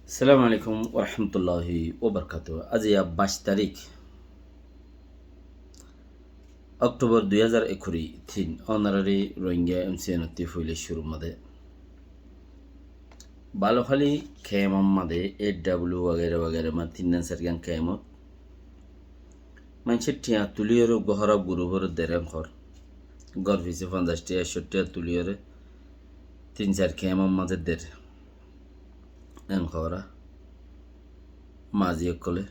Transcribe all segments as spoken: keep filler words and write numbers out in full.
Assalamu alaikum warahmatulláhi wabarakátuhu. Aijja baic tarík, Októbor dui házar ekkuri tin, ónorari Rohingya M C N ottú foila cúrur mazé Balukhali kemor mazé A W wagera wagera ma tinnan sairgán kemot maincé thiañ tuliyóre uggwá hóraf gurufore der en hoór. Uggwár fisé fonzaic thiañ, ekcó thiañ tuliyóre tin sair kemor mazé der en hoór. Mazi ókkole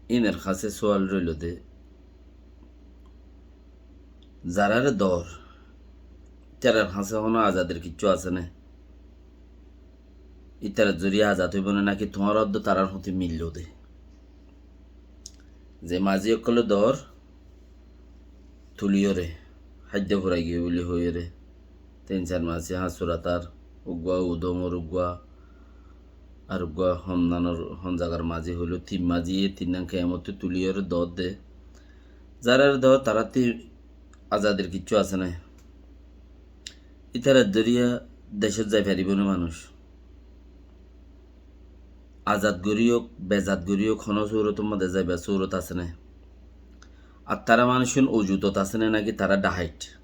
inor hañsé sual roilo de, zarare dor, ítarar hañsé honó azadir kiccú asé né? Ítarar zoriya azad óibo né, náki tuáñra uddú tarár hoté millo de? Ze mazi ókkole dor tuliyóre, háiddo furai giyé buli hoiyóre, tin sair mazi hañsuratar uggwá, udóngor uggwá, ar uggwá honnanor hon zagar mazi hoiló, tin maziye tinnan kemottu tuliyóre dor de. Zarare dor, taráttu azadir kiccú asé né? Ítarar zoriya decót zai faribó né manúic? Azad gorí ók, bezad gorí ók, honó surotor mazé zaibar surot asé né? Ar tará manúiccún ujutot asé né, náki tará dhahait?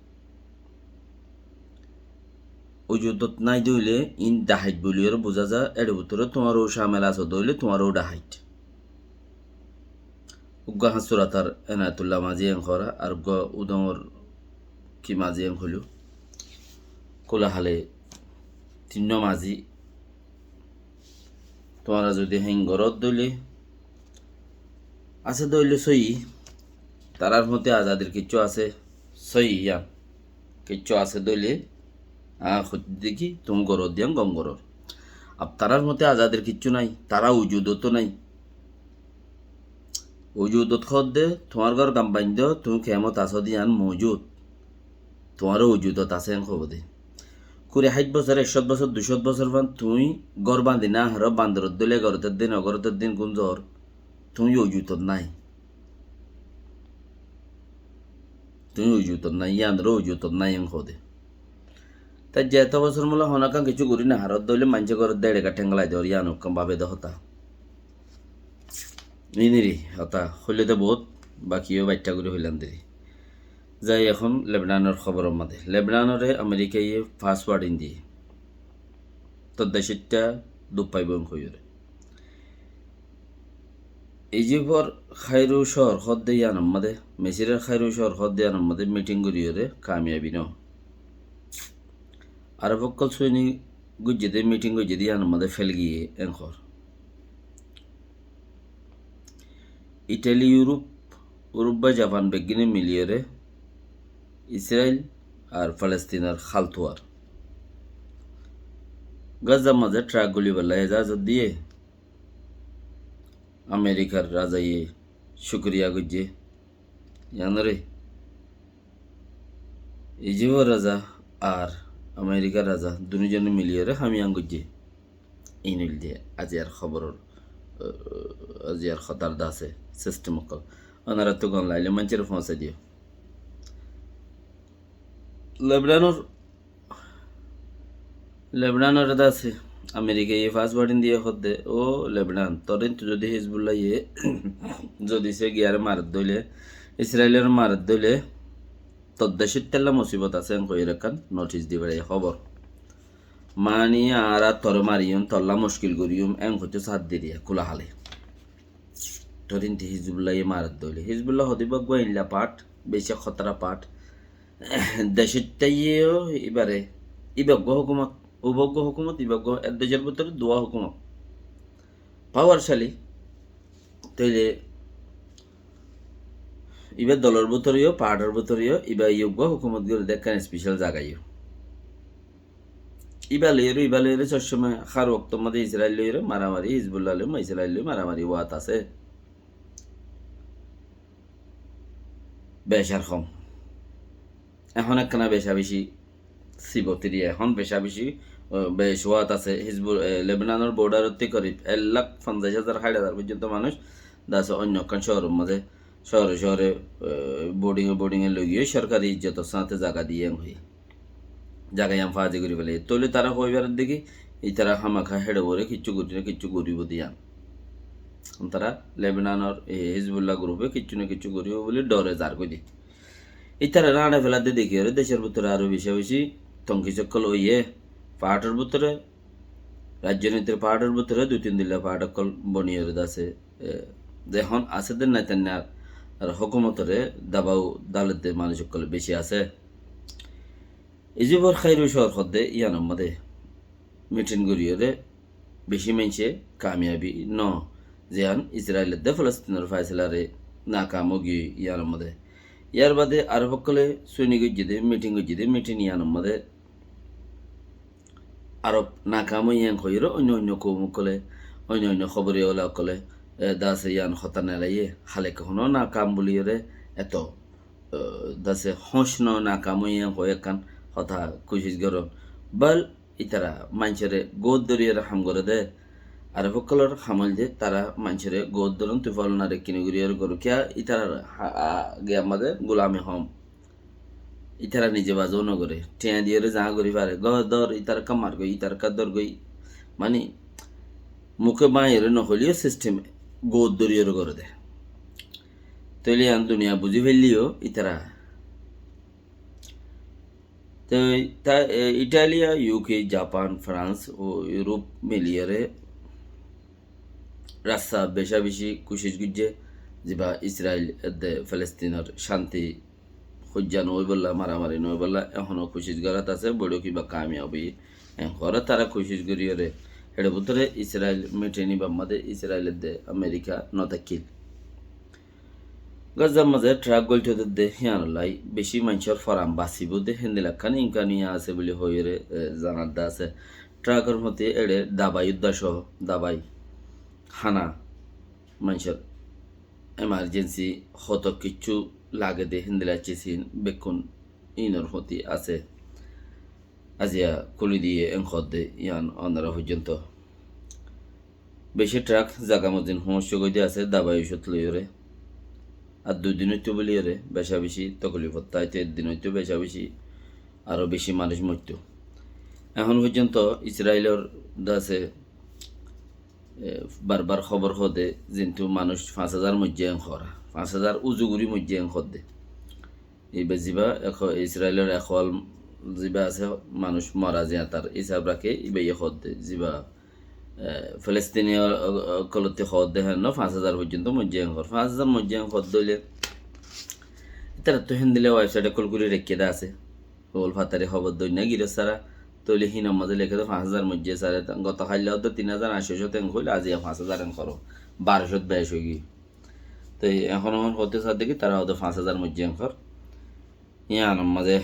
Ujutot nái de óile, in dhahait buliyóre buzá za, ér bútore tuáñrou camel asó de óile tuáñrou dhahait. Uggwá hañsuratar Enayatullah mazi en hoór, ar uggwá udóngor ki mazi en hoiló. Kúla hale tinnó mazi. Tuáñra zodi héen goró de óile, asé de óile sóiyi, tarár hoté azadir kiccú asé, sóiyi yían. Kiccú asé de óile, añí hoitté de ki, tuñí goró de yían gom gorór. Ab tarár hoté azadir kiccú nái, tará ujudoto nái. Ujudot hoódde, tuáñr gór gam baindó, tuñí kemot asó de yían moujud. Tuáñró ujudot asé en hoibó de. Kuri háit bosór, ekcót bosór, duicót bosór fán tuñí gór bañdi no haró, bandoror dóilla egarotar din, egarotar din gúm zor, tuñí ujutot nái. Tuñí ujutot nái, yíanoré ujutot nái en hoó de. Te zeto bosór mula honó ekkán kessú gorí no haró de óile maincé górot de eçe ká théng gálai dor, yían ekkán babe de hotá. Iniri hotá hoilé de bout, baki yó baiththá gorí hoilam deri. Zai ehón Lebnanor hóboror mazé. Lebnanore Amerikaye fast warning diyé. Tor decótta duk faibó en hoiyóre. Ijipor Kairu cóor hoódde yíanor mazé, Misiror Kairu cóor hoódde yíanor mazé miting goríyore kamiyabi no. Arob ókkol sóinik goijjé de, miting goijjé de yíanor mazé fél giyé en hoór. Itali, Iuróp, Urubbá, Japan beggúne miliyóre Israil ar Falastinor hál tuwar. Gazar mazé trak gulibálla ezazot diyé. Amerikar razaye cúkuriya goijjé. Yíanoré Ijipor raza ar Amerikar raza dunúzone miliyóre ham yían goijjé. Iín óilde aziyar hóboror, eh, aziyar hotár de asé sistem ókkol. Ónorattú gom laile maincóre foóñsai diyó. Lebnanor, Lebnanor de asé, Amerikaye fast warning diyé hoódde, "Ó Lebnan, toré ntú zodi Hizbullaye zodi sé giyaré maredde óile, Israiloré maredde óile, tor decót tálla musibot asé," en hoiyóre ekkán notis di beçaiyé hóbor. Mani, añára toré mariyum, tolla muckil goríyum, en hoitó sár diriya kúla hále. Toré ntú Hizbullaye maredde óile. Hizbulla hoódde íba eggúa eilla part, beci hótara part. Decót táiye yó íbaré, íba eggúa hókumot, uba eggúa hókumot, íba eggúa, ek decór bútore duwá hókumot. Powerfully, tóile íba dolor bútore yó, partor bútore yó, íba yó eggúa hókumot gorí de ekkán special zaga yó. Íba loiyóre, íba loiyóre sob somoi hár woktor mazé Israil loiyóre maramari, Hizbulla loi, Israil loi maramari óat asé. Bec ar hom. Ehón ekkána becabeci sibotiri, ehón becabeci, eh, bec óat asé. Hizbul-, eh, Lebnanor bordarottú korib ek lak fonzaic házar, háit házar foijjonto manúic de asé oinno ekkán cóoror mazé, cóore cóore, eh, bodinge bodinge loi giyói sorkari ijjotor sáñte zaga diyé en hoi. Zaga yían fazi gorí félaiye. Tóile tará hoi faredde ki, Ítara hámaka héçe uore kiccú gorí no kiccú goríbou de yían. Tará Lebanonor e Hizbullah gurúfe kiccú no kiccú goríbou buli dhore zargói de. Ítara náçe féladde dekíyore decór bútore aró beca beci tonkis ókkol óiye, faátor bútore, rajjonittir faátor bútore dui tin dilla faát ókkol boniyore de asé, e, de ehón asé de Netanyahu ar hókumotore dabau daledde manúic ókkol beci asé. Ijibor Kairu cóor hoódde yíanor modé mitin goríyore beci maincé kamiyabi no, ziyán Israel edde Falastinor faisalare nakam ógiyoi yíanor modé. Yárbade Arob ókkole suni goijjé de, mitin goijjé de, mitin yíanor modé Arob nakam óiye en hoiyóre oinno oinno koum ókkole, oinno oinno hóboriya ókkole, e, de asé yían hotá neelaiye, hálek hono nakam buliyore eto, e, de asé hóñc no nakam óiye en hoi ekkán hotá kucíc goron. Bal ítara maincóre goót dóriyore ham goré de, Arob ókkolor ham óilde tará maincóre goót dóron, tui fólonare kini goríyore goró, kiyá ítarar ha-, a-, giyar modé gulami hom. Ítara nize bazó nogoré, thiañ diyore zaá gorí fare, gó dór, ítarakká margói, ítarakká dórgói. Mani, muke báñiyore nohoileyó sistem goót dóriyore goré de. Tóile yían duniya buzí failleyó ítara. Toi ta-, e, Italiya, U K, Japan, Frans o Iuróp miliyore rasta beca beci kucíc goijjé, ziba Israel edde Falastinor cánti hoijja no óibolla, maramari no óibolla, ehóno kucíc gorát asé, boiçók ibá kamiyab óiye. En hoóre tará kucíc goríyore, héçe bútore Israel mitin ibár modé Israel edde Amerika no tákkil. Gazzar mazé trak golto dedde híanollá beci maincór foran basibó de héndilla ekkán imkaniya asé buli hoiyóre, e, zanadde asé. Trakor fúañti éçe dabai uddá cóo, dabai, hána, maincór emarjensi hoto kiccú lage de héndilla ciz hín bekkún hínor fúañti asé. Aziya kúli diyé en hoódde yían onora foijjonto. Beci trak zaga mozin hoóñccói de asé, dabai ocút loiyóre. Ar dui din óitto buliyóre beca beci tokolifot táito, ek din óitto beca beci, aró beci manúic moitto. Ehón foijjonto Israelor de asé, e, barbar hóbor hoóde, zintu manúic fañs házar moijjé en hoór, fañs házar uzu gorí moijjé en hoódde. Ibá ziba ekho-, Israelor ehwal ziba asé, manúic mora ziyañtar hísab raké, ibáye hoódde, ziba, e, Falastini o-, o-, ókkolotte hoódde héen no, fañs házar foijjonto moijjé en hoór. Fañs házar moijjé en hoódde óile, ítarattú héndilla website ókkol gorí raikké de asé. Ókkol fatari hóbor dóinna giró sára, tóile hínor mazé leké de fañs házar moijjé sára, goto háilla hoódde tin házar añctó cót en hoóil, aziya fañs házar en hoór, baró cót bec óigiyoi. Toi ehón ehón hoóte saá de ki, tará hoóde fañs házar moijjé en hoór. Yíanor mazé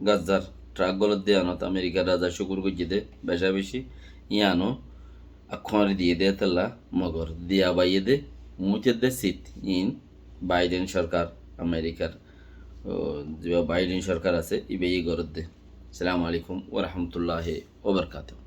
Gazzar trak golodde yíanot Amerikar raza cúkur goijjé de beca beci, yíano akkuári diyé de étella, mogor diya baiyé de, muúñte de sit, iín Biden sorkar, Amerikar, o, ziba Biden sorkar asé, ibáye goródde. Assalamu alaikum wa rahmatullahi wa barakatuhu.